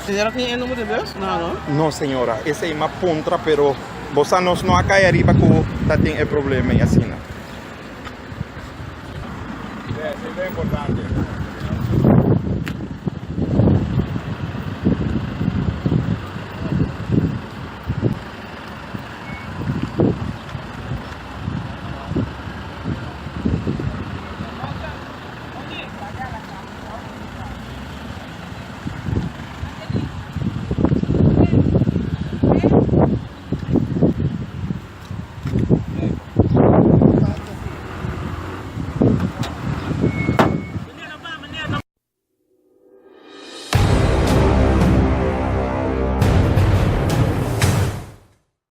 Señora tin e numero di bus? No, no. No señora, esey m'a puntra pero bo sa nos no a cay ariba cu ta tin e problema y asina. Esey ta importante.